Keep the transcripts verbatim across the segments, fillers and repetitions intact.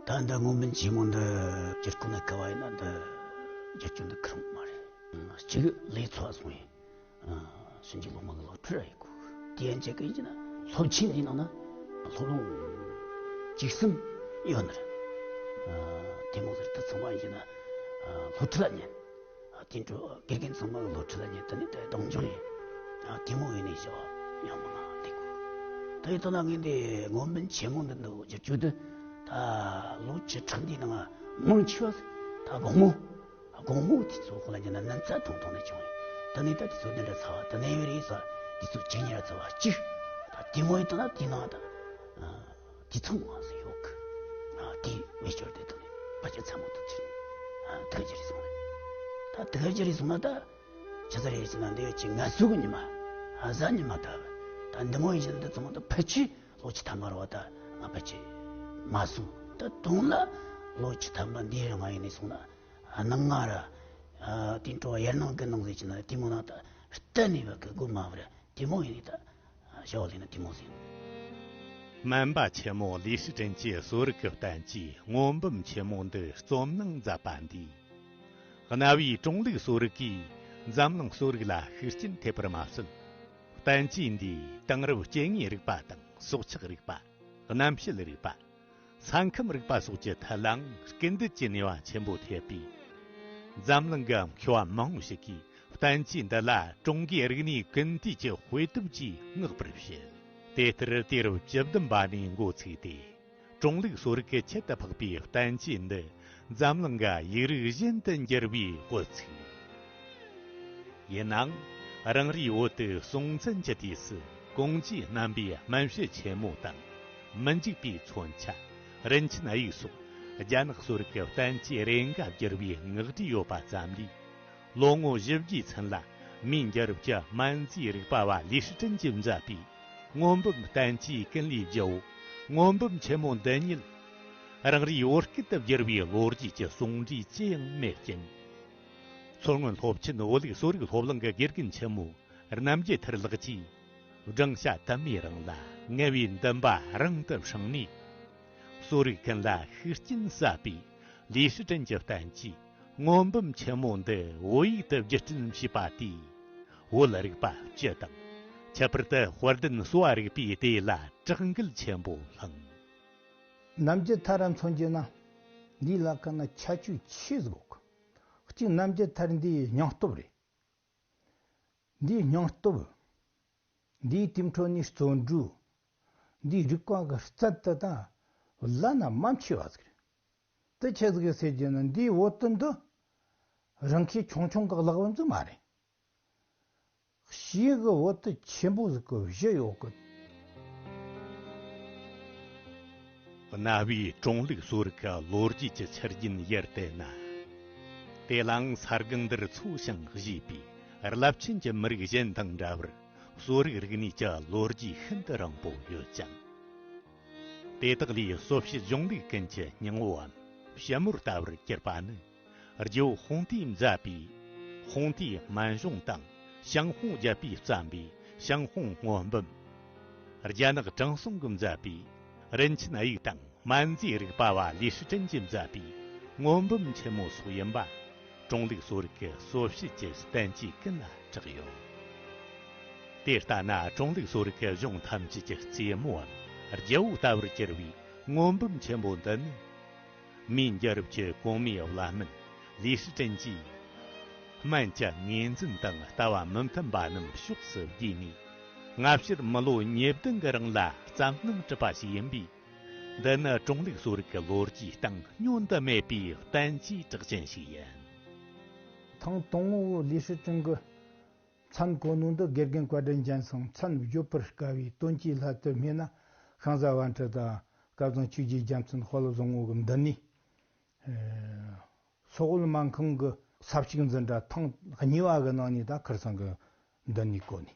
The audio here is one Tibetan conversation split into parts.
ད་འདི་སྔོན་སྨོན་ཆེན་མོ་འདི་བསྒྱུར་དགོས་ན་ག་བ་ཡིན་ན་འདི་བསྒྱུར་རྒྱུ་འདི་ཁེར་རྐྱང་མ་རེད། གཅིག་ལས་ཚོགས་སོང་ཡིན། ཨ། ཕྱིན་ཅི་ལོག་མ་གི་སློབ་ཁྲིད་ར་ཡི་གོ། དེ་ཡན་ཆད་ཀྱི་ཡིན་གྱི་ན་སློབ་ཆེན་འདིའི་ནང་ན་སློབ་རོང་བཅུ་གསུམ་ཡོད་ནི་རེད། ཨ། དེ་མོ་ཟེར་དུས་ཚང་མ་ཡིན་གྱི་ན། ཨ། སློབ་ཁྲིད་ལ་ཉན། ཨ། དེ་འཕྲོ་དགེ་རྒན་ཚང་མ་གི་སློབ་ཁྲིད་ལ་ཉན། དེ་ནས་དེ་གདེང་འཇོག་ཡིན། ཨ། དེ་མོ་ཡིན་ནས་བྱ་བ་ཡང་མང་ང་འདུག་གོ། ད་ཡིན་དུས་ན་ངས་འདི་སྔོན་སྨོན་ཆེན་མོ་འདི་འདུག་བསྒྱུར་རྒྱུ་དེ། ད་ལོ་བཅུ་ཕྲག་འདིའི་ནང་མང་ཆེ་བ་ད་དགོང་མོ། དགོང་མོ་དུས་ཚོད་ཁོ་ལ་ཉན་ན་ནམ་ཚ་ཐུང་ཐུང་ནས་བྱུང་བས། དེ་ནས་ད་དུས་ཚོད་འདི་འདྲ་ཚ་བ་དེ་ནས་ཡོད་རེད་ཟེར། དུས་ཚོད་གཅིག་གཉིས་ར་ཚ་བ་གཅིག་ད་དེ་མོ་ཡིན་དུས་ན་དེའི་ནང་ད། ཨ། དུས་ཚོད་མང་ཟིག་ཡོད་གི། ཨ། དེ་མི་སྐྱོར་དེ་དང་ནི་ཕལ་ཆེར་མཚན་མོ་དུ་ཁྱེར་ནས། ཨ། དེ་ག་ཅི་རེད་སོང་རེད། ད་དེ་ག་ཅི་རེད་སོང་ན་ད། ཆི་ཟེར་རེད་ཟེར་ན་འདི་ཡོད་ཀྱི་ང་ཚོ་གི་ཉི་མ། ཨ། གཟའ་ཉི་མ་ད། ད་འདི་མོ་ཡིན་ཞིང་འདི་ཚང་མ་ད་ཕལ་ཆེར་ལོ་བཅུ་ཐམ་པ་རེད་བ། ད་ང་ཕལ་ཆེར་མ་སོང་། ད་དུང་ལ་ལོ་བཅུ་ཐམ་པ་འདིའི་རིང་ང་ཡིན་ནས་སོང་ན། ཨ། ནང་ང་ར། ཨ། དེ་འཕྲོ་ཡར་ནང་གི་ནང་ཟེར་གྱི་ན་དེ་མོ་ན་ད་གཏན་ནས་བ་གི་སྒོ་མ་བར་དེ་མོ་ཡིན་ནས་ད། བྱ་བ་ལས་ན་དེ་མོ་ཟིན། སྨན་པ་ཆེན་མོ་ལི་ཧྲི་ཀྲིན་གྱིས་གསོ་རིག་གི་བསྟན་བཅོས་སྔོན་འབུམ་ཆེན་མོ་འདི་རྩོམ་གནང་མཛད་པ་འདིས། གནའ་བོའི་ཀྲུང་ལུགས་གསོ་རིག་གིས་འཛམ་གླིང་གསོ་རིག་ལ་ཤུགས་རྐྱེན་ཐེབས་པར་མ་ཟད། བསྟན་བཅོས་འདིས་དེང་རབས་སྐྱེ་དངོས་རིག་པ་དང་སྲོག་ཆགས་རིག་པ། གནམ་དཔྱད་རིག་པ། ས་ཁམས་རིག་པ་སོགས་ཀྱི་ཐད་ལའང་སྐུལ་འདེད་ཀྱི་ནུས་པ་ཆེན་པོ་ཐེབས་པས། འཛམ་གླིང་གི་མཁས་པ་མང་བོ་ཞིག་གིས་བསྟན་བཅོས་འདི་ལ་ཀྲུང་གོའི་རིག་གནས་ཀུན་བཏུས་ཀྱི་དཔེ་དེབ་ཅེས་བསྔགས་པར་བྱེད། དེ་ལྟར་དུས་རབས་བཅུ་བདུན་པ་ནས་འགོ་ཚུགས་ཏེ། ཀྲུང་ལུགས་གསོ་རིག་གི་ཁྱད་དུ་འཕགས་པའི་བསྟན་བཅོས་འདི་འཛམ་གླིང་གི་ཡིག་རིགས་གཞན་དུ་འགྱུར་བའི་འགོ་ཚུགས། ཡིན་ནའང་། རང་རེའི་བོད་དུ་སྲོང་བཙན་གྱི་དུས་སུ་གོང་ཇོ་རྣམ་པའི་སྨན་དཔྱད་ཆེན་མོ་དང་། མི་འཇིག་པའི་མཚོན་ཆ། རིན་ཆེན་དབྱིག་སོགས་རྒྱ་ནག་གསོ་རིག་གི་བསྟན་བཅོས་རེ་འགའ་བསྒྱུར་བའི་ངག་བྲིས་ཡོད་པ་ཙམ་ལས། ལོ་ངོ་བཞི་བརྒྱའི་ཚུན་ལ་མིའི་རྒྱལ་རབས་ཀྱི་སྨན་རྫས་རིག་པ་བ་ལི་ཧྲི་ཀྲིན་གྱིས་མཛད་པའི་སྔོན་འབུམ་བསྟན་བཅོས་ཀུན་ལས་བརྒྱད་པོ། སྔོན་འབུམ་ཆེན་མོ་འདི་ཉིད་རང་རེའི་བོད་སྐད་དུ་བསྒྱུར་བའི་ལོ་རྒྱུས་ཀྱི་གསུང་འབྲས་ཅི་ཡང་མེད་ཀྱང་། མཚོ་སྔོན་སློབ་ཆེན་བོད་ལུགས་གསོ་རིག་སློབ་གླིང་གི་དགེ་རྒན་ཆེན་མོ་རྣམ་རྒྱལ་ཐར་ལགས་ཀྱིས་བགྲང་བྱ་དུ་མའི་རིང་ལ་ངལ་བའི་འདུན་པ་རིང་དུ་བསྲིངས་ནས། གསོ་རིག་ཀུན་ལ་ཤུགས་རྐྱེན་བསགས་པའི་ལི་ཧྲི་ཀྲིན་གྱི་བསྟན་བཅོས་སྔོན་འབུམ་ཆེན་མོ་འདི་བོད་ཡིག་ཏུ་བསྒྱུར་སྐྲུན་བྱས་པ་དེས། བོད་རིག་པ་སྤྱི་དང་། ཁྱད་པར་དུ་དཔལ་ལྡན་གསོ་བ་རིག་པའི་སྡེ་ལ་དྲག་འགུལ་ཆེན་པོ་བསླངས། རྣམ་རྒྱལ་ཐར་ར་མཚོན་རྒྱུ་ན། འདིའི་ལ་ཁ་ན་ཁྱད་ཆོས་ཆེ་ཟིག་ཡོད་གི། གཅིག་རྣམ་རྒྱལ་ཐར་འདིའི་སྙིང་སྟོབས་རེད། འདིའི་སྙིང་སྟོབས། འདིའི་དེའི་འཕྲོ་ནས་བརྩོན་འགྲུས། འདིའི་རིག་པ་གི་རྩལ་དེ་དང་བླ་ན་མ་མཆིས་པ་ཟིག་རེད། དེ་ཆི་ཟིག་ཟེར་རྒྱུ་ན། འདིའི་བོད་དོན་འདི་རང་ཁྱི་ཆུང་ཆུང་གི་ལག་པ་ཟིག་མ་རེད། ཞེ་གི་བོད་དོན་ཆེན་པོ་ཟིག་གི་གཞི་ཡོད་གི། གནའ་བོའི་ཀྲུང་ལུགས་གསོ་རིག་གི་ལོ་རྒྱུས་ཀྱི་ཆུ་རྒྱུན་ཡར་བལྟས་ན། དེ་ལའང་ས་སྒང་འདིར་འཚོ་ཞིང་གཞེས་པའི་རླབས་ཆེན་གྱི་མི་རིགས་གཞན་དང་འདྲ་བར། གསོ་རིག་རིག་གནས་ཀྱི་ལོ་རྒྱུས་ཤིན་ཏུ་རིང་པོ་ཡོད་ཅིང་། དེ་དག་ལས་གསོ་བྱེད་གཞུང་ལུགས་ཀུན་གྱི་སྙིང་བོའམ་ཞིབ་མོར་ལྟ་བར་གྱུར་པ་ནི། རྒྱལ་པོ་ཧུང་ཏིས་མཛད་པའི་ཧུང་ཏིའི་སྨན་གཞུང་དང་། ཞང་ཧུང་བརྒྱད་པས་བརྩམས་པའི་ཞང་ཧུང་སྔོན་འབུམ། རྒྱ་ནག་ཀྲང་སུང་གིས་མཛད་པའི་རིན་ཆེན་དབྱིག་དང་། སྨན་རྫས་རིག་པ་བ་ལི་ཧྲི་ཀྲིན་གྱིས་མཛད་པའི་སྔོན་འབུམ་ཆེན་མོ་སོགས་ཡིན་པ། ཀྲུང་ལུགས་གསོ་རིག་གི་གསོ་བྱེད་ཀྱི་བསྟན་བཅོས་ཀུན་ལ་གྲགས་ཡོད། དེ་ལྟ་ན་ཀྲུང་ལུགས་གསོ་རིག་གི་གཞུང་ཐམས་ཅད་ཀྱི་རྩེ་མོའམ་རྒྱལ་པོ་ལྟ་བུར་གྱུར་བའི་སྔོན་འབུམ་ཆེན་པོ་འདི་ནི། མིའི་རྒྱལ་རབས་ཀྱི་གོང་མའི་བླ་སྨན་ལི་ཧྲི་ཀྲིན་གྱིས། སྨན་གྱི་ངོས་འཛིན་དང་ལྟ་བ་མི་མཐུན་པ་རྣམས་ཕྱོགས་སུ་བསྡུས་ནས། སྔ་ཕྱིར་མི་ལོ་ཉིས་བདུན་གྱི་རིང་ལ་བརྩམས་གནང་གྲུབ་པ་ཞིག་ཡིན་པས། འདི་ནི་ཀྲུང་ལུགས་གསོ་རིག་གི་ལོ་རྒྱུས་སྟེང་བསྙོན་དུ་མེད་པའི་བསྟན་བཅོས་གྲགས་ཅན་ཞིག་ཡིན། ཐེངས་དང་པོ་ལི་ཧྲི་ཀྲིན་གྱིས་མཚན་གོ་ནོ་འདི་དགེ་རྒན་བཀའ་དྲིན་ཅན་སོང་། མཚན་བརྗོད་པར་དཀའ་བའི་དོན་གྱི་སླད་དུ་སྨྲས་ན། ཤིང་བཟའ་པཎ་ཁྲི་དང་སྐལ་བཟང་ཆོས་རྗེ་རྒྱལ་མཚན་དཔལ་བཟང་པོ་གི་མདུན་ནས། ཨེ། སོག་པོའི་སྨན་ཁང་གི་ས་བཅུད་འཛིན་གྲྭ་ཐེངས་གཉིས་པ་གི་ནང་ནས་ད་ཁིར་ཚང་གི་མདུན་ནས་གོ་ནི།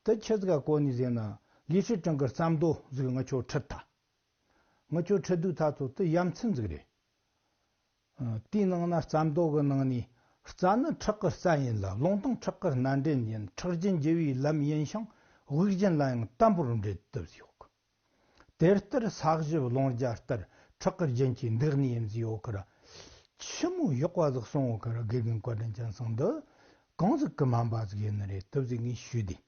དེ་ཆི་ཟིག་ག་གོ་ནི་ཟེར་ན། ལི་ཧྲི་ཀྲིན་གྱི་བརྩམས་མདོ་ཟིག་ངི་ཆོ་ཁྲིད་ད། ངི་ཆོ་ཁྲིད་དུས་ད་ཚོ་དེ་ཡ་མཚན་ཟིག་རེད། ཨ། དེའི་ནང་ན་བརྩམས་མདོ་གི་ནང་ནས། རྩ་ནི་ཁྲག་གི་རྩ་ཡིན་ལ། རླུང་དང་ཁྲག་གི་སྣ་འདྲེན་ཡིན། ཁྲག་རྒྱུན་རྒྱུ་བའི་ལམ་ཡིན་ཞིང་། དབུགས་རྒྱུན་ལ་ཡང་དམ་པོར་འབྲེལ་ཏུ་ཡོད། དེ་ལྟར་ས་གཞི་རླུང་རྒྱ་ལྟར། ཁྲག་གི་རྒྱུན་གྱིས་འདེགས་ནི་ཡིན་ཟིག་ཡོད་ཁར། ཆི་མོ་ཡག་པ་ཟིག་སོང་ཡོད་ཁར། དགེ་རྒན་བཀའ་དྲིན་ཅན་སོང་འདི་གང་ཟིག་གི་སྨན་པ་ཟིག་ཡིན་ནི་རེད་དུ་ཟིག་ངས་ཞུས་དུས།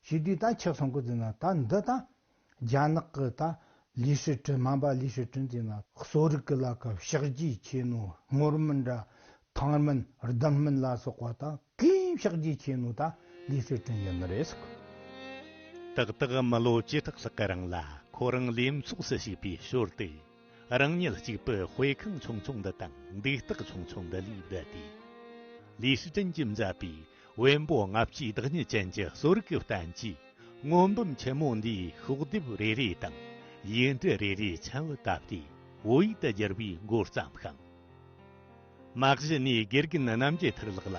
ཞུས་དུས་ད་ཆི་གསུང་གི་ཟིག་ན། ད་འདི་ད་རྒྱ་ནག་གི་ད་ལི་ཧྲི་ཀྲིན། སྨན་པ་ལི་ཧྲི་ཀྲིན་ཟིག་ན་གསོ་རིག་གི་ལ་ཁ་ཕྱག་རྗེས་ཆེ་ནོ། སྔོ་སྨན་ར་ཐང་སྨན་ལྡུམ་སྨན་ལ་སོགས་པ་ད་གིས་ཕྱག་རྗེས་ཆེ་ནོ་ད་ལི་ཧྲི་ཀྲིན་ཡིན་ནི་རེད་ཟེར་གི། ཏག་ཏག་མི་ལོ་བཅུ་ཕྲག་ལྷག་གི་རིང་ལ་ཁོ་རང་ལས་ཚོགས་སུ་ཞུགས་པའི་ཞོར་དུ། རང་ཉིད་གཅིག་པུ་དཔེ་ཁང་ཆུང་ཆུང་འདི་དང་འདུག་སྟེགས་ཆུང་ཆུང་འདི་ལས་བསྡད་དེ། ལི་ཧྲི་ཀྲིན་གྱིས་མཛད་པའི་བེམ་པོ་ལྔ་བཅུའི་བདག་ཉིད་ཅན་གྱི་གསོ་རིག་གི་བསྟན་བཅོས་སྔོན་འབུམ་ཆེན་མོ་འདིའི་ཤོག་ལྡེབ་རེ་རེ་དང་ཡིག་འབྲུ་རེ་རེ་ཆེན་པོ་བཏབ་སྟེ་བོད་ཡིག་ཏུ་བསྒྱུར་བའི་འགོ་བརྩམས་ཤིང་། མ་གཞི་ནས་དགེ་རྒན་རྣམ་རྒྱལ་མཐར་ལགས་ལ་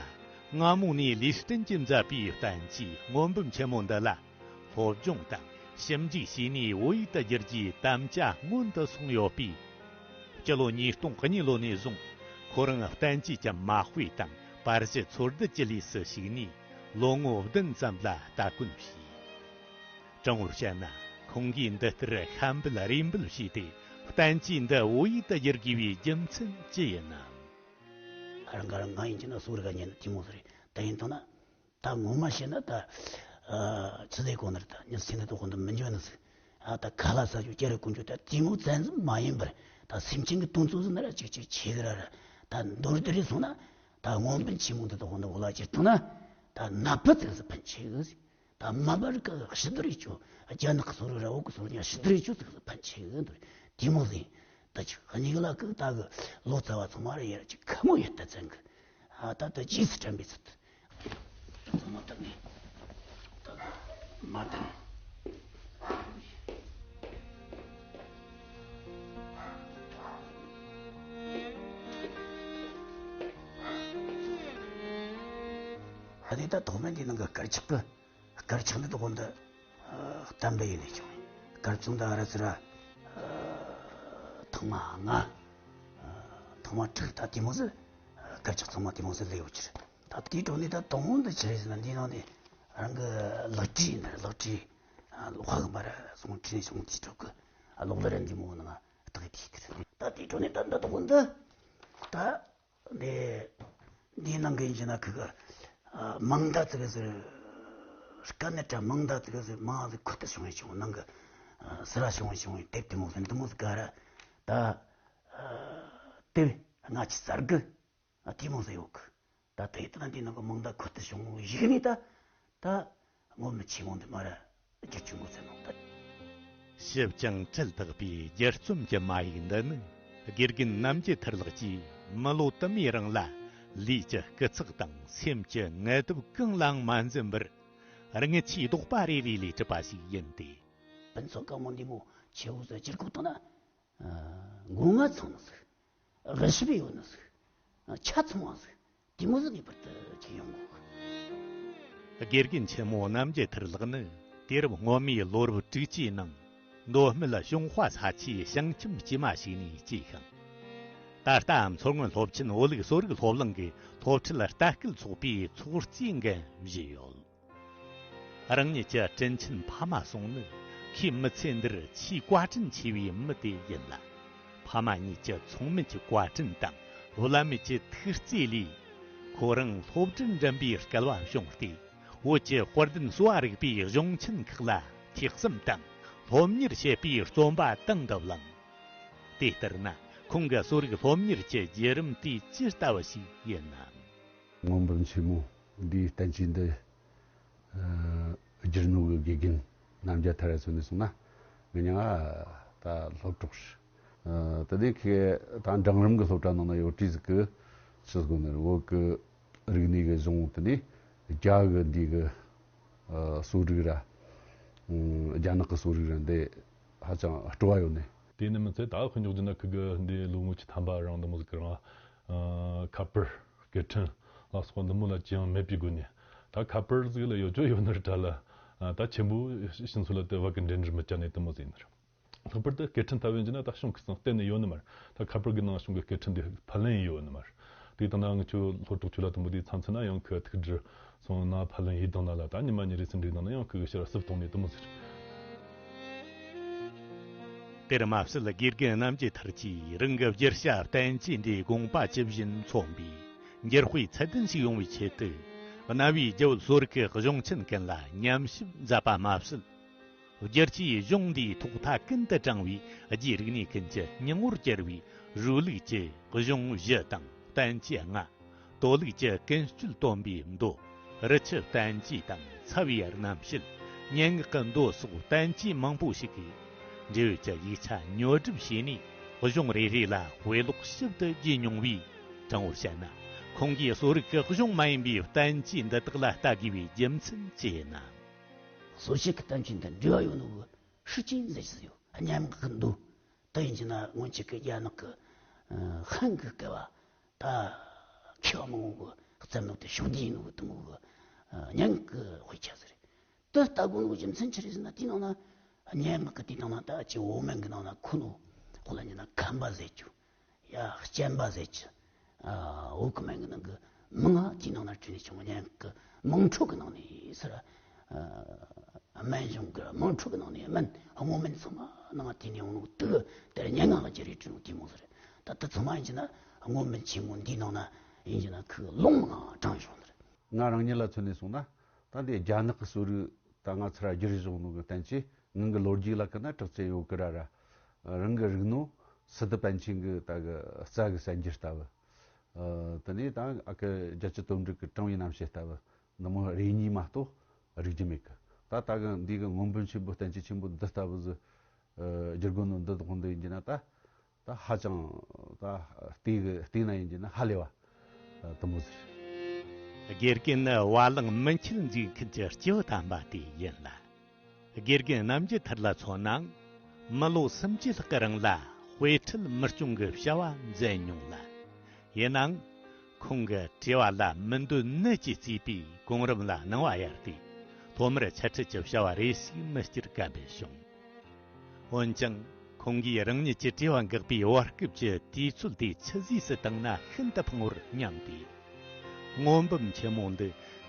སྔ་མོ་ནས་ལི་ཧྲི་ཀྲིན་གྱིས་མཛད་པའི་བསྟན་བཅོས་སྔོན་འབུམ་ཆེན་མོ་འདི་ལ་སློབ་སྦྱོང་དང་ཞིབ་འཇུག་བྱས་ནས་བོད་ཡིག་ཏུ་བསྒྱུར་རྒྱུའི་དམ་བཅའ་སྔོན་དུ་སོང་ཡོད་པས། སྤྱི་ལོ་ཉིས་སྟོང་གཉིས་ལོ་ནས་བཟུང་ཁོ་རང་བསྟན་བཅོས་ཀྱི་མ་དཔེ་དང་པར་གཞི་འཚོལ་སྡུད་ཀྱི་ལས་སུ་ཞུགས་ནས་ལོ་ངོ་བདུན་ཙམ་ལ་སྟ་གོན་བྱས། དྲང་པོར་བཤད་ན་ཁོང་གིས་འདི་ལྟར་ཤམ་འབུལ་རེ་འབུལ་བྱས་ཏེ་བསྟན་བཅོས་འདི་བོད་ཡིག་ཏུ་བསྒྱུར་དགོས་པའི་རྒྱུ་མཚན་ཅི་ཡིན་ནམ། ཨ་རང་ག་རང་ང་ཡིན་གྱི་ན་སོ་རི་ག་ཉན་ན་དེ་མོ་ཟེར་རེད། ད་ཡིན་དང་ན་ད་ངོ་མ་བཤད་ན་ད་ཆི་ཟེར་གོ་ནར་ད་ཉི་སེ་ནི་ད་ཧོན་ད་མི་འཇོན་ནི་ཟིག་ཨ་ད་ཁ་ལ་ས་ཞུ་ཀྱ་རེ་ཀུན་ཆུ་ད་དེ་མོ་བཙན་འཛུལ་མ་ཡིན་པར་ད་སེམས་ཅན་གྱི་དོན་གཙོ་ཟིག་ན་ར་ཅིག་ཅིག་ཆེ་གི་ར་ར། ད་མདོར་དེ་རེ་སོང་ན་ད་སྔོན་འབུམ་ཆེན་མོ་འདི་ད་ཧོན་ད་འོ་ལ་ཅིག་བཏང་ན་ད་ནད་པ་ཙིག་ཟིག་ཕན་ཆེ་གི་ཟིག་ད་མ་པ་རིགས་ཀྱི་ཕྱི་དར་རེ་ཆོ། རྒྱ་ནག་གི་སོ་རུ་ར་འོག་གི་སོ་རུ་ཉ་ཕྱི་དར་རེ་ཆོ་ཟིག་ཟིག་ཕན་ཆེ་གི་འདུག་དེ་མོ་ཟིག་ད་ཅིག་གཉིས་ལ་ཀི་ད་གི་ལོ་ཙཱ་བ་ཚང་མ་རེ་ཡར་ཅིག་ཁ་མོ་ཡོད་ད་ཙན་གི་ཨ་ད་ད་རྗེས་སུ་དྲན་པའི་ཚུལ། ཚང་མ་ད་ནི་ད་གི་མ་དང་། ཨ་ནི་ད་ཐོག་མེད་འདི་ནང་གི་དཀར་ཆག་གི་དཀར་ཆག་འདི་དགོན་འདི་བསྟན་པ་ཡིན་ནས་བྱུང་། དཀར་ཆག་འདི་ཨ་ར་ཚི་ར་ཐང་མ་ལྔ་ཐང་མ་དྲུག་ད་དེ་མོ་ཟིག་དཀར་ཆག་ཚང་མ་དེ་མོ་ཟིག་ལས་ཡོད་ཕྱིར། ད་དེའི་གྲོང་ནས་ད་དང་པོ་འདི་ཆི་རེད་ཟེར་ན་འདིའི་ནང་ནས་རང་གི་ལག་བྲིས་ཡིན་ན་ལག་བྲིས་ལོག་ཧ་གི་མ་ར་སོང་བྲིས་ནས་བྱུང་དེའི་གྲོག་གི་ལོག་ལ་ར་འདི་མོ་ནང་བཏགས་དེའི་གི་རེད། ད་དེའི་གྲོང་ནས་ད་འདི་དགོན་འདི་ད། འདི་འདིའི་ནང་གི་ཡིན་གྱི་ན་ཁི་གི་མང་ད་ཙི་གི་ཟེར། དཀའ་གནད་དྲ་མང་ད་ཙི་གི་ཟེར། མང་ཟེར་ཁུ་ཏི་བྱུང་བའི་བྱུང་ནང་གི་སི་ར་བྱུང་བའི་བྱུང་བའི་དེབ་དེ་མོ་ཟེར་འདི་མོ་ཟེར་ག་ར་ད་དེབ་ལྔ་བཅུ་རྩ་དགུ་དེ་མོ་ཟེར་ཡོད་གི་ད་དེ་ད་འདིའི་ནང་གི་མང་ད་ཁུ་ཏི་བྱུང་བའི་གཞུག་ནས་ད། ད་ངོ་མི་ཆེ་མོ་འདི་མ་ར་བསྒྱུར་བཅོས་འགོ་ཚུགས་ནོ་ད། ཞིབ་ཅིང་ཁྲིད་དག་པའི་བསྒྱུར་རྩོམ་གྱི་མ་ཡིག་འདི་ནི་དགེ་རྒན་རྣམ་རྒྱལ་མཐར་ལགས་ཀྱིས་མི་ལོ་དུ་མའི་རིང་ལ་ལུས་ཀྱི་སྐུ་ཚེགས་དང་སེམས་ཀྱི་ངལ་དུབ་གང་ལའང་མ་འཛེམ་པར་རྔུལ་ཆུའི་རྡོག་པ་རེ་རེ་ལས་གྲུབ་པ་ཞིག་ཡིན་ཏེ། ཕུན་ཚོགས་གང་མོ་འདི་མོ་ཆེ་བོ་ཟེར་བསྒྱུར་བཀོད་བཏང་ན། མགོ་རྔ་ཚང་ནི་ཟིག་དབུ་ཞིབ་ཡོད་ནི་ཟིག་ཆ་ཚང་བ་ཟིག་དེ་མོ་ཟིག་ངེས་པར་དུ་ཅིག་ཡོང་དགོས། དགེ་རྒན་ཆེན་མོ་རྣམ་རྒྱལ་མཐར་ལགས་ནི་དུས་རབས་སྔོན་མའི་ལོ་རབས་དྲུག་ཅུའི་ནང་མདོ་སྨད་གཤོང་དཔའ་ས་ཆའི་བྱང་ཁྱིམ་དཀྱུས་མ་ཞིག་ནས་སྐྱེས་ཤིང་། ད་ལྟའང་མཚོ་སྔོན་སློབ་ཆེན་བོད་རིགས་གསོ་རིག་སློབ་གླིང་གི་སློབ་ཁྲིད་ལྟ་སྐུལ་ཚོགས་པའི་ཚོགས་གཙོའི་འགན་བཞེས་ཡོད། རང་ཉིད་ཀྱི་དྲིན་ཆེན་ཕ་མ་ཟུང་ནི་ཁོའི་མི་ཚེ་འདིར་ཆེས་བཀའ་དྲིན་ཆེ་བའི་མི་དེ་ཡིན་ལ། ཕ་མ་གཉིས་ཀྱི་ཚང་མ་གི་བཀའ་དྲིན་དང་བླ་མ་གི་ཐུགས་བརྩེ་ལས། ཁོ་རང་སློབ་གྲྭར་འགྲིམ་པའི་སྐལ་བ་བྱུང་སྟེ། བོད་ཀྱི་དཔལ་ལྡན་གསོ་བ་རིག་པའི་གཞུང་ཆེན་ཁག་ལ་ཐེག་གསུམ་དང་སློབ་གཉེར་བྱེད་པའི་རྩོམ་པ་དང་བླངས། དེ་ལྟར་ན་ཁོང་གི་གསོ་རིག་སློབ་གཉེར་གྱི་བརྒྱུད་རིམ་དེ་ཇི་ལྟ་བུ་ཞིག་ཡིན་ནམ། སྔོན་འབུམ་ཆེན་མོ་འདིའི་བསྟན་བཅོས་འདི། ཨ། བསྒྱུར་ནོ་གི་དགེ་རྒན་རྣམ་རྒྱལ་མཐར་ཡ་སོན་ནས་སོང་ན་ངེད་ཉང་ང་ད་སློབ་གྲོགས་ཤིག་ཨ། དེ་ནས་ཁོས་ད་འབྲིང་རིམ་གྱི་སློབ་གྲྭ་ནང་ན་ཡོད་དུས་ཟིག་གི་ཆི་ཟིག་ནི་བོད་གི་རིག་གནས་གི་གཞུང་དེ་ནས་རྒྱ་གི་འདི་གི་ཨ། གསོ་རིག་ར། ཨ། རྒྱ་ནག་གི་གསོ་རིག་ར་འདི་ཧ་ཅང་སྤྲོ་བ་ཡོད་ནི། དེ་ནི་མི་ཚད་ད་དཔེ་འཇོག་རྒྱུ་ན་ཁི་གི་འདི་ལོ་ངོ་བཅུ་ཐམ་པ་རིང་འདི་མོ་ཟིག་གི་རིང་ཨ། ཁ་པར་སྐད་འཕྲིན་ལ་སོགས་འདི་མོ་ལ་ཅི་ཡང་མེད་པའི་སྒོ་ནས། ད་ཁ་པར་ཟིག་ལ་ཡོད་ཅོ་ཡོད་ནི་རེད་ད་ལ། ད་ཆེན་པོ་ཕྱིན་ཚོ་ལ་དེ་བ་གི་འདྲེན་འདྲིར་མི་བཅར་ནས་དེ་མོ་ཟིག་ཡིན་ནི་རེད། ལྷག་པར་དུ་སྐད་འཕྲིན་ལྟ་བུ་ཡིན་ན་ད་གཞུང་གི་སང་གཏན་ནས་ཡོད་ནི་མ་རེད། ད་ཁ་པར་གི་ནང་གཞུང་གི་སྐད་འཕྲིན་འདི་ཕབ་ལེན་ཡོད་ནི་མ་རེད། དེ་དང་ན་ང་ཚོ་སློབ་གྲོགས་ཆོ་ལ་དུ་མོ་དེ་མཚམས་མཚམས་ན་ཡང་ཁི་ཐུག་འདྲི་སོང་ན་ཕབ་ལེན་ཡིད་དང་ན་ལ་ད་ཉི་མ་ཉི་རེ་སུ་འདྲི་དང་ན་ཡང་ཁི་གི་ཕྱིར་སུབ་གཏོང་ནས་དེ་མོ་ཟིག་རེད། དེར་མ་ཟད། དགེ་རྒན་རྣམ་རྒྱལ་མཐར་གྱིས་རང་གི་བརྗོད་བྱ་བསྟན་བཅོས་འདིའི་དགོངས་པ་ཇི་བཞིན་མཚོན་པའི་འགྱུར་དཔེ་ཚད་ལྡན་ཞིག་ཡོང་བའི་ཆེད་དུ། གནའ་བོའི་རྒྱ་བོད་གསོ་རིག་གི་གཞུང་ཆེན་ཀུན་ལ་ཉམས་ཞིབ་མཛད་པ་མ་ཟད། བསྒྱུར་བཅོས་གཞུང་འདིའི་ཐོག་མཐའ་ཀུན་ཏུ་དྲངས་པའི་རྒྱའི་རིག་གནས་ཀུན་གྱི་སྙིང་བོར་གྱུར་པའི་རུའུ་ལུགས་ཀྱི་གཞུང་བཞི་དང་བསྟན་བཅོས་ལྔ། ཏོ་ལུགས་ཀྱི་ཀུན་སྤྱོད་སྟོན་པའི་མདོ། རི་ཆུ་བསྟན་བཅོས་དང་ཚ་བའི་རྣམ་བཤད། སྙན་ངག་གི་མདོ་སོགས་བསྟན་བཅོས་མང་པོ་ཞིག་གིས། འབྲེལ་ཡོད་ཀྱི་ཡིག་ཆ་ཉོ་སྒྲུབ་བྱས་ནས། གཞུང་རེ་རེ་ལ་དཔེ་ཀློག་ཞིབ་ཏུ་བགྱིས་མྱོང་བས། དྲང་བོར་བཤད་ན། ཁོང་གིས་གསོ་རིག་གི་གཞུང་མ་ཡིན་པའི་བསྟན་བཅོས་འདི་དག་ལ་ལྟ་དགོས་པའི་རྒྱུ་མཚན་ཅི་ཡིན་ན། གསོ་བྱེད་ཀྱི་བསྟན་བཅོས་འདི་འབྲེལ་བ་ཡོད་ནོ་གི་ཧྲི་ཅིན་ཟེར་ཞིག་ཡོད། སྙན་ངག་གི་མདོ། དེ་ཡིན་གྱི་ན་སྔོན་ཆད་ཀྱི་རྒྱ་ནག་གི་ཧན་གྱི་སྐད་པ་ད་མཁས་པ་མང་བོ་གི་བརྩམས་ནོ་དེ་ཕྱོགས་བསྡུས་ཡིན་ནོ་གི་དེ་མོ་གི་སྙན་ངག་གི་དཔེ་ཆ་ཟིག་རེད། དེ་ལྟ་དགོས་ནོ་གི་རྒྱུ་མཚན་ཅི་རེད་ཟེར་ན། དེའི་ནང་ན་སྙན་ངག་གི་དེའི་ནང་ན་ད་ཅི་འོག་མིན་གྱི་ནང་ན་ཁོ་ནོ་ཁོ་ལ་ཉན་ན་ཁམས་པ་ཟེར་རྒྱུ། ཡ་སྤྱན་པ་ཟེར་རྒྱུ། ཨ་འོག་མིན་གྱི་ནང་གི་མིང་ང་དེའི་ནང་ན་བྲིས་ནས་བྱུང་། སྙན་ངག་གི་མིང་འཕྲོད་ཀྱི་ནང་ནས་ཟེར། ཨ་སྨན་གཞུང་གི་མིང་འཕྲོད་ཀྱི་ནང་ནས་སྨན་སྔོ་སྨན་ཚང་མ་ནང་དེ་ནས་ཡོང་ནོ་དེ་གི་དེར་སྙན་ངག་གི་རྒྱུད་རེ་བྲིས་ནོ་དེ་མོ་ཟིག་རེད། ད་དེ་ཚང་མ་ཡིན་གྱི་ན་སྔོན་མིན་ཆེན་མོ་འདིའི་ནང་ན་ཡིན་གྱི་ན་ཁོའི་ལུང་མང་དྲངས་བྱུང་ནི་རེད། ང་རང་ཉིད་ལ་མཚོན་ནས་སོང་ན། ད་འདི་རྒྱ་ནག་གི་གསོ་རིག་ད་ང་ཚོར་བསྒྱུར་བཞག་ནོ་གི་བསྟན་བཅོས་ངང་གི་ལོ་རྒྱུས་ལ་ཁ་ན་དྲག་ཅན་ཡོད་གི་ར་ར། རང་གི་རིག་ནོ་སི་ཏུ་པཎ་ཆེན་གི་ད་གི་རྩ་གི་གསར་འགྱུར་ལྟ་བུ། ཨ་དེ་ནས་ད་ཨ་ཁུ་རྒྱལ་སྤྱི་དོན་གྲུབ་ཀྱི་དྲང་བའི་རྣམ་བཤད་ལྟ་བུ་འདི་མོ་རེ་གཉིས་མ་གཏོགས་རིག་རྒྱུ་མེད་གི། ད་ད་གི་འདི་གི་མངོན་པར་མཁྱེན་པའི་བསྟན་བཅོས་ཆེན་པོ་འདི་ལྟ་བུ་ཟིག་ཨ་བསྒྱུར་དགོས་ནོ་འདི་དག་འདི་ཡིན་གྱི་ན་ད། ད་ཧ་ཅང་ད་བལྟས་གི་བལྟས་ན་ཡིན་གྱི་ན་ཧ་ལས་པ་དུ་མོ་ཟེར། དགེ་རྒན་ནི་བ་ལང་མི་འཁྱིལ་འཛིན་མཁན་གྱི་སྐྱེས་བུ་དམ་པ་དེ་ཡིན་ལ། དགེ་རྒན་རྣམ་རྒྱལ་ཐར་ལ་མཚོན་ན། མི་ལོ་སུམ་ཅུ་ལྷག་གི་རིང་ལ་དཔེ་ཁྲིད་མི་སྐྱོང་གི་བྱ་བ་མཛད་མྱོང་ལ། ཡིན་ནའང་། ཁོང་གི་བྲེལ་བ་ལ་མི་འདོད་ནད་ཀྱིས་གཙོས་པའི་གོམ་རིམ་ལ་སྣང་བ་གཡར་ཏེ། ཐོག་མར་འཆད་ཁྲིད་ཀྱི་བྱ་བ་རེ་ཞིག་མི་བསྐྱུར་ག་འབད་བྱུང་། འོན་ཀྱང་། ཁོང་གིས་རང་ཉིད་ཀྱི་བྲེལ་བ་འགག་པའི་བར་སྐབས་ཀྱི་དུས་ཚོད་དེ་ཆུད་ཟོས་སུ་བཏང་ན་ཤིན་ཏུ་ཕངས་པར་སྙམ་སྟེ། སྔོན་འབུམ་ཆེན་མོ་འདི་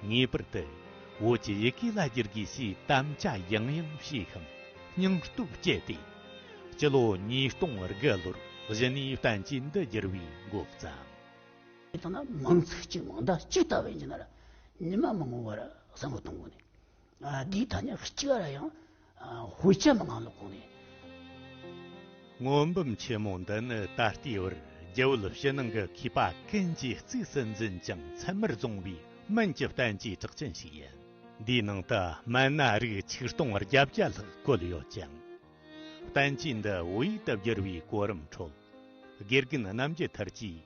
ངེས་པར་དུ་བོད་ཀྱི་ཡི་གེ་ལ་བསྒྱུར་དགོས་ཞེས་དམ་བཅའ་ཡང་ཡང་བྱས་ཤིང་སྙིང་སྟོབས་བསྐྱེད་དེ། སྤྱི་ལོ་ཉིས་སྟོང་དགུ་ལོར་གཞི་ནས་བསྟན་བཅོས་འདི་བསྒྱུར་བའི་འགོ་བརྩམས། དེ་ལྟ་ན་མིང་ཚིག་གཅིག་མིང་བརྡ་གཅིག་ལྟ་བུ་ཡིན་གྱི་ན་ར་ཉི་མ་མི་ངོ་བར་བསམ་བློ་གཏོང་དགོས་ནས། ཨ་དེའི་ཐ་སྙད་གཅིག་ར་ཡང་ཨ་དཔེ་ཆ་མི་ངང་ལོག་གོང་ནས། སྔོན་འབུམ་ཆེན་མོ་འདི་ནི་ད་ལྟའི་བར་རྒྱ་བོད་ཕྱི་ནང་གི་མཁས་པ་ཀུན་གྱིས་གཙིགས་སུ་འཛིན་ཅིང་ཚད་མར་བཟུང་བའི་སྨན་གྱི་བསྟན་བཅོས་གྲགས་ཅན་ཞིག་ཡིན། འདིའི་ནང་དུ་སྨན་སྣ་རིགས་ཆིག་སྟོང་བརྒྱད་བརྒྱ་ལྷག་བཀོད་ཡོད་ཅིང་། བསྟན་བཅོས་འདི་བོད་ཡིག་ཏུ་བསྒྱུར་བའི་གོ་རིམ་ཁྲོད། དགེ་རྒན་རྣམ་རྒྱལ་ཐར་གྱིས།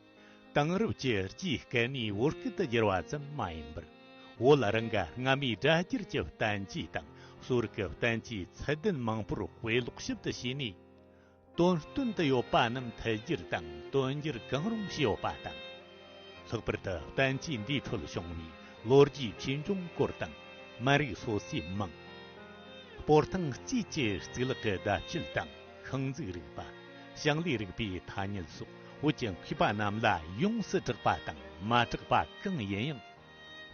དེང་རབས་ཀྱི་རྒྱའི་སྐད་ནས་བོད་སྐད་དུ་བསྒྱུར་བ་ཙམ་མ་ཡིན་པར། བོད་རང་གི་སྔ་མའི་སྒྲ་སྒྱུར་གྱི་བསྟན་བཅོས་དང་གསོ་རིག་གི་བསྟན་བཅོས་ཚད་ལྡན་མང་པོར་དཔེ་ཀློག་ཞིབ་ཏུ་བྱས་ནས། དོན་སྟོན་དུ་ཡོད་པ་རྣམས་ཐད་སྒྱུར་དང་དོན་སྒྱུར་གང་རུང་བྱས་ཡོད་པ་དང་། ལྷག་པར་དུ་བསྟན་བཅོས་འདིའི་ཁྲོད་བྱུང་བའི་ལོ་རྒྱུས་ཆོས་འབྱུང་སྐོར་དང་སྨན་རིགས་སོ་སོའི་མིང་། སྤོར་ཐང་རྩིས་ཀྱི་གཙུག་ལག་གི་བརྡ་བཅུད་དང་ཤིང་འཛུགས་རིག་པ། ཞིང་ལས་རིག་པའི་ཐ་སྙད་སོགས་བོད་ཀྱི་མཁས་པ་རྣམས་ལ་ཡོངས་སུ་གྲགས་པ་དང་མ་གྲགས་པ་གང་ཡིན་ཡང་།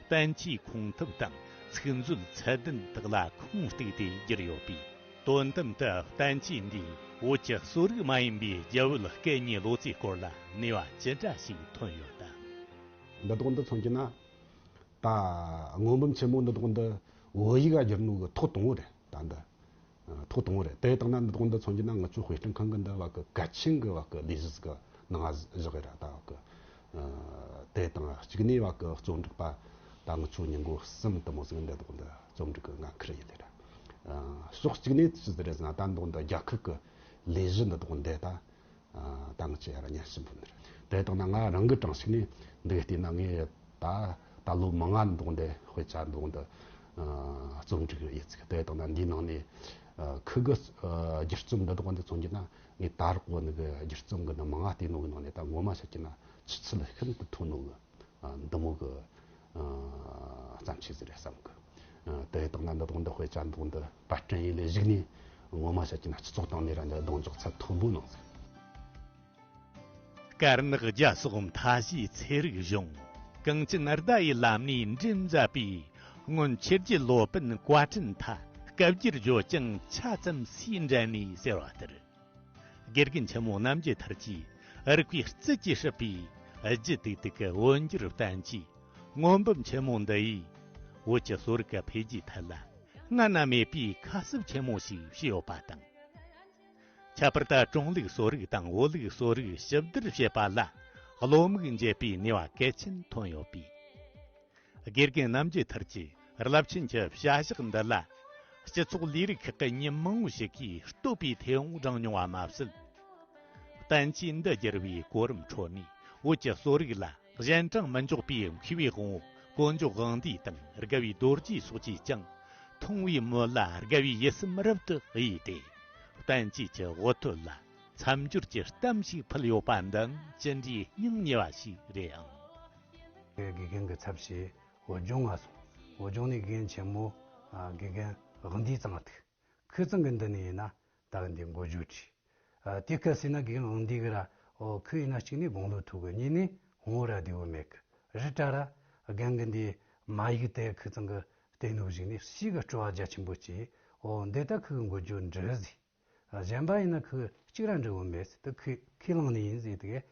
བསྟན་བཅོས་ཁུངས་ཐུབ་དང་ཚིག་མཛོད་ཚད་ལྡན་དག་ལ་ཁུངས་གཏུགས་ཏེ་བསྒྱུར་ཡོད་པས། དོན་དམ་དུ་བསྟན་བཅོས་འདིས་བོད་ཀྱི་གསོ་རིག་མ་ཡིན་པའི་རྒྱ་བོད་སྐད་གཉིས་ལོ་ཙཱའི་སྐོར་ལ་ནུས་པ་ཅི་འདྲ་ཞིག་ཐོན་ཡོད་དམ། འདི་དག་འདི་མཚོན་གྱི་ན། ད་སྔོན་འབུམ་ཆེན་མོ་འདི་དག་འདི་བོད་ཡིག་ག་བསྒྱུར་ནོ་གི་ཐོག་དང་པོ་རེད་ད་འདི། ཐོག་དང་པོ་རེད། དེ་ལྟ་ན་འདི་དག་འདི་མཚོན་གྱི་ན་ང་ཚོ་དཔེ་སྐྲུན་ཁང་གི་འདི་བ་གི་གལ་ཆེན་གི་བ་གི་ལས་གཞི་ཟིག་གི་ནང་བཞག་གི་ར་ད་བ་གི། དེ་དང་གཅིག་ནས་བ་གི་རྩོམ་སྒྲིག་པ་ད་ང་ཚོ་ཉིན་གུང་གསུམ་དུ་མོ་ཟིག་འདི་དག་འདི་རྩོམ་སྒྲིག་གི་ང་ཁུར་ཡིན་ལེ་ར། ཕྱོགས་གཅིག་ནས་ཅི་ཟིག་རེད་ཟེར་ན་ད་འདི་དག་འདི་རྒྱལ་ཁབ་གི་ལས་གཞི་འདི་དག་འདི་ད། ད་ང་ཅི་ཡ་ར་ཉན་ཞིབ་འབུལ་ནི་རེད། དེ་དང་ན་ང་རང་གི་གྲངས་ཤིག་ནས་འདི་ག་བལྟས་ན་ངས་ད་ད་ལོ་མང་ང་འདུག་འདི་དཔེ་ཆ་འདུག་འདི་རྩོམ་སྒྲིག་ཡིད་ཚིག་དེ་དང་ན་འདིའི་ནང་ནས་ཁུ་གི་སྒྱུ་རྩོམ་འདི་དག་འདི་མཚོན་གྱི་ན་ངས་ད་རག་གོ་ནི་གི་སྒྱུ་རྩོམ་གི་ནི་མང་ང་བལྟས་ནོ་གི་ནང་ནས་ད་ངོ་མ་བཤད་ཀྱི་ན་ཆུ་ཚད་ཤིན་ཏུ་མཐོ་ནོ་གི་འདི་མོ་གི་བརྩམས་ཆོས་ཟིག་རེད་བསམ་གི། དེ་དང་ན་འདི་དག་འདི་དཔེ་ཆ་འདུག་འདི་པར་སྐྲུན་ཡིན་ལས་གཞུག་ནས་ངོ་མ་བཤད་ཀྱི་ན་སྤྱི་ཚོགས་སྟེང་ནས་ར་འདི་གདེང་འཇོག་ཚད་མཐོན་པོ་གནང་ཟིག། དཀར་ནག་རྒྱ་སོགས་མཐའ་བཞིའི་ཚན་རིག་གཞུང་གངས་ཅན་ཟླ་ཡི་ལམ་ནས་འགྲེམས་མཛད་པའི་སྔོན་ཆོས་བརྒྱུད་སློབ་དཔོན་བཀའ་དྲིན་མཐའ་སྐབས་འགྱུར་བརྗོད་ཀྱང་ཆ་ཙམ་སུས་འགྲན་ནས་ཟེར་བ་ལྟར། དགེ་རྒན་ཆེན་མོ་རྣམ་རྒྱལ་ཐར་གྱིས་རིག་པའི་རྩལ་གྱིས་བསྲུབས་པའི་རྒྱུད་དུག་དུག་གི་འོད་འགྱུར་བསྟན་བཅོས་སྔོན་འབུམ་ཆེན་མོ་འདི་ཡིས་བོད་ཀྱི་གསོ་རིག་གི་འཕེལ་རྒྱས་ཐད་ལ་སྔ་ན་མེད་པའི་ཁ་གསབ་ཆེན་མོ་ཞིག་བྱས་ཡོད་པ་དང་། ཁྱད་པར་དུ་ཀྲུང་ལུགས་གསོ་རིག་དང་བོད་ལུགས་གསོ་རིག་ཞིབ་བསྡུར་བྱེད་པ་ལ་བློ་མིག་འབྱེད་པའི་ནུས་པ་གལ་ཆེན་ཐོན་ཡོད་པས། དགེ་རྒན་རྣམ་རྒྱལ་ཐར་གྱིས་རླབས་ཆེན་གྱི་བྱ་གཞག་འདི་ལ་སྤྱི་ཚོགས་ལས་རིགས་ཁག་གི་མི་མང་བོ་ཞིག་གིས་བསྟོད་པའི་མཐེ་བོང་བསྒྲེངས་མྱོང་བ་མ་ཟད། བསྟན་བཅོས་འདི་བསྒྱུར་བའི་གོ་རིམ་ཁྲོད་ནས་བོད་ཀྱི་གསོ་རིག་ལ་གཞན་དྲིང་མི་འཇོག་པའི་མཁས་པའི་དབང་བོ་དཀོན་མཆོག་དབང་འདུས་དང་དགའ་བའི་རྡོ་རྗེ་སོགས་ཀྱིས་ཀྱང་མཐོང་བའི་མོད་ལ་དགའ་བའི་ཡིད་སེམས་རབ་ཏུ་གཡོས་ཏེ། བསྟན་བཅོས་ཀྱི་འོད་ཐོད་ལ་མཚམས་སྦྱོར་གྱི་གཏམ་ཞིག་ཕུལ་ཡོད་པ་འདི་ཅི་འདྲའི་སྙིང་ཉེ་བ་ཞིག་རེད་ཨང་། དགེ་རྒན་གྱི་ཚབ་བྱས་བོད་ལྗོངས་ང་སོང་། བོད་ལྗོངས་ནས་དགེ་རྒན་ཆེན་མོ་ཨ་དགེ་རྒན་དབང་འདུས་ཚང་ཐུག་ཁོ་ཚང་གི་འདི་ནས་ཡིན་ན་ད་གི་འདི་འགོ་བརྗོད་བྲིས། ཨ་དེ་སྐད་ཟེར་ན་དགེ་རྒན་དབང་འདུས་གི་ར་ཨོ་ཁོ་ཡིན་ན་གཅིག་ནས་དགུང་ལོ་མཐོ་གི། གཉིས་ནས་ངོ་ར་བདེ་བོ་མེད་གི། རི་བྲག་ར་རྒན་གི་འདི་མ་ཡིག་དེ་ཁོ་ཚང་གི་བལྟས་ནོ་ཞིག་ནས་ཞེ་གི་སྤྲོ་བ་རྒྱ་ཆེན་པོ་སྐྱེས། ཨོ་འདི་ད་ཁོ་གི་འགོ་བརྗོད་འབྲི་ཟིག་གཞན་པ་ཡིན་ན་ཁོ་གཅིག་ར་འབྲི་བོ་མེད་ཟེར། དེ་ཁོས་ཁས་བླངས་ནི་ཡིན་ཟེར། དེ་གས་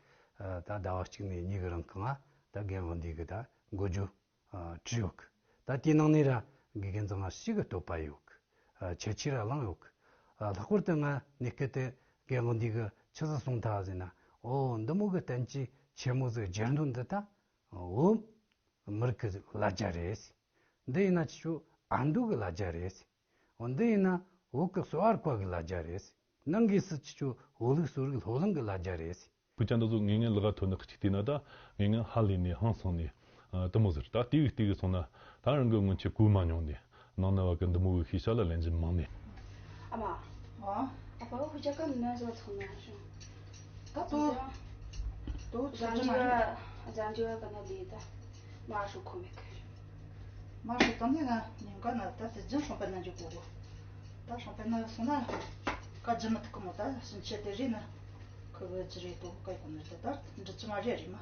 ད་ཟླ་བ་གཅིག་ནས་གཉིས་གི་རིང་གང་ང་ད་རྒན་དབང་འདུས་གི་ད་འགོ་བརྗོད་ཨ་བྲིས་ཡོད་གི། ད་དེའི་ནང་ནས་ར་དགེ་རྒན་ཚང་ང་ཞེ་གི་བསྟོད་པ་ཡོད་གི། ཨ་ཁྱད་ཆོས་ར་བླངས་ཡོད་གི། ཨ་ལྷག་པར་དུ་ང་གནས་སྐབས་དེ་རྒན་དབང་འདུས་གི་ཆི་ཟིག་གསུངས་ཐལ་ཟེར་ན། ཨོ་འདི་མོ་གི་བསྟན་བཅོས་ཆེན་མོ་ཟིག་བསྒྱུར་འདོད་འདི་ད་བོད་མི་རིགས་གི་ལ་རྒྱ་རེད། འདི་ཡིན་ན་ཁྱེད་ཆོ་ཨ་མདོ་གི་ལ་རྒྱ་རེད། འོ་འདི་ཡིན་ན་བོད་གི་གསོ་བ་རིག་པ་གི་ལ་རྒྱ་རེད། ནང་གི་སྲིད་ཀྱི་ཆོ་བོད་ལུགས་གསོ་རིག་སློབ་གླིང་གི་ལ་རྒྱ་རེད། ཕུགས་ཅན་འདི་ཚོ་ངེས་ངེས་ལག་ཐོན་ནི་གཅིག་བལྟས་ན་ད་ངེས་ངེས་ཧ་ལས་ནས་ཧང་སང་ནས་ཨ་དུ་མོ་ཟེར། ད་ལྟེ་བའི་ལྟེ་བའི་སོང་ན་ད་རང་གི་སྔོན་ཆད་གོ་མ་མྱོང་ནས་ནང་ན་བ་གི་འདི་མོ་གི་ཤེས་བྱ་ལ་ལན་རྒྱུ་མང་ནས། ཨ་མ། ཨ། ཨ་ཕ་བོ་ཁུ་ཅག་ག་ནན་ཟོ་ཚང་ན་ཤོང་། ད་ཏོ། ཏོ་ཚོ་ཅི་མ་རེད། ཛན་ཇི་བ་ཀ་ན་ལི་ད་མ་ཧྲུ་ཁོ་མེ་ཁ་ཤོང་། མ་ཧྲུ་ཏང་ནི་ང་ཉིན་ག་ན་ད་དེ་ཇི་ཧྲོང་པ་ན་འཇུ་གོ་གོ། ད་ཧྲོང་པ་ན་སོང་ན་ཀ་ཇི་མ་ཐུག་གི་མོ། ད་སུན་ཆད་དེ་རེད་ན་ཁོ་བོ་ཇི་རེད་དོ་ཀ་ཡི་གོ་ནི་ད་ད་འདྲི་ཅི་མ་རེད་རེད་མ།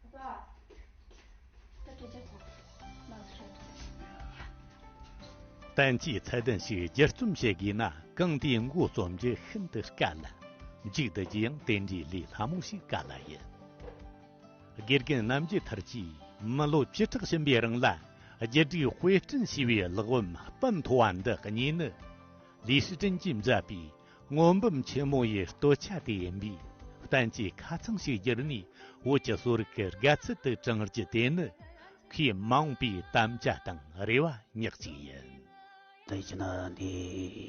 ད་དེ་ཇི་ཐོང་མ་ཧྲུ་ཐོང་། བསྟན་བཅོས་ཚད་ལྡན་ཞིག་བསྒྱུར་རྩོམ་བྱེད་དགོས་ན་གང་དེའི་མགོ་རྩོམ་རྒྱུ་ཤིན་ཏུ་དཀའ་ལ། མཇུག་བསྡུ་རྒྱུ་ཡང་དེ་འདྲའི་ལས་སླ་མོ་ཞིག་ག་ལ་ཡིན། དགེ་རྒན་རྣམ་རྒྱལ་ཐར་གྱིས་མི་ལོ་བཅུ་ཕྲག་ཕྱིན་པའི་རིང་ལ་རྒྱུད་སྒྲིག་དཔེ་སྐྲུན་བྱས་པའི་ཀློག་འབུམ་སྤུ་མཐོ་བ་འདི་གཉིས་ནི། ལི་ཧྲི་ཀྲིན་གྱིས་མཛད་པའི་སྔོན་འབུམ་ཆེན་མོ་ཡི་སྟོད་ཆ་དེ་ཡིན་པས། བསྟན་བཅོས་ཁ་ཚང་ཞིག་བསྒྱུར་ནས་བོད་ཀྱི་གསོ་རིག་གི་དགའ་ཚལ་དུ་དྲངས་རྒྱུ་དེ་ནི་མཁས་མང་པའི་དམ་བཅའ་དང་རེ་བ་ཉག་གཅིག་ཡིན། ད་ཡིན་ན་འདི་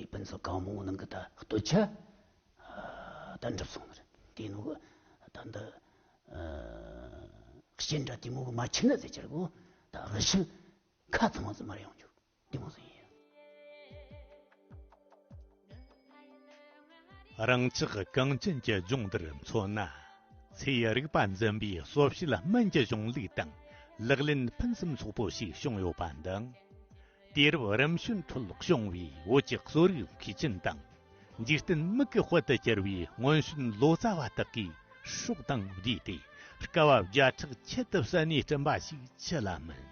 སྤུན་ཚོགས་གང་མང་ནང་གི་ད་སྟོད་ཆ་ད་འགྲུབ་སོང་ནི་རེད། དེ་ནོ་གི་ད་འདི་སྐྱེ་འདྲ་དེ་མོ་གི་མ་ཁྱེར་ན་ཟེར་ཁྱེར་གོ། ད་གཞི་ཁ་ཚང་བ་ཟིག་མར་ཡོང་རྒྱུ་དེ་མོ་ཟིག་ཡིན། རང་ཅག་གངས་ཅན་གྱི་ལྗོངས་འདིར་མཚོན་ན། ཚེ་ཡི་རིག་པ་འཛིན་པའི་སོ་བྱེད་སྨན་གྱི་གཞུང་ལུགས་དང་ལག་ལེན་ཕུན་སུམ་ཚོགས་པོ་ཞིག་བྱུང་ཡོད་པ་འདི། དུས་རབས་རིམ་བྱོན་ཁྲོད་བྱུང་བའི་བོད་ཀྱི་གསོ་རིག་མཁས་ཅན་དང་། འཇིག་རྟེན་མིག་གི་དཔལ་དུ་གྱུར་བའི་སྔོན་བྱོན་ལོ་ཙཱ་བ་དག་གིས་སྲོག་དང་བསྡོས་ཏེ་དཀའ་བ་བརྒྱ་ཕྲག་ཁྱད་དུ་བསད་ནས་བསྐྲུན་པ་ཞིག་ཅི་ལ་མིན།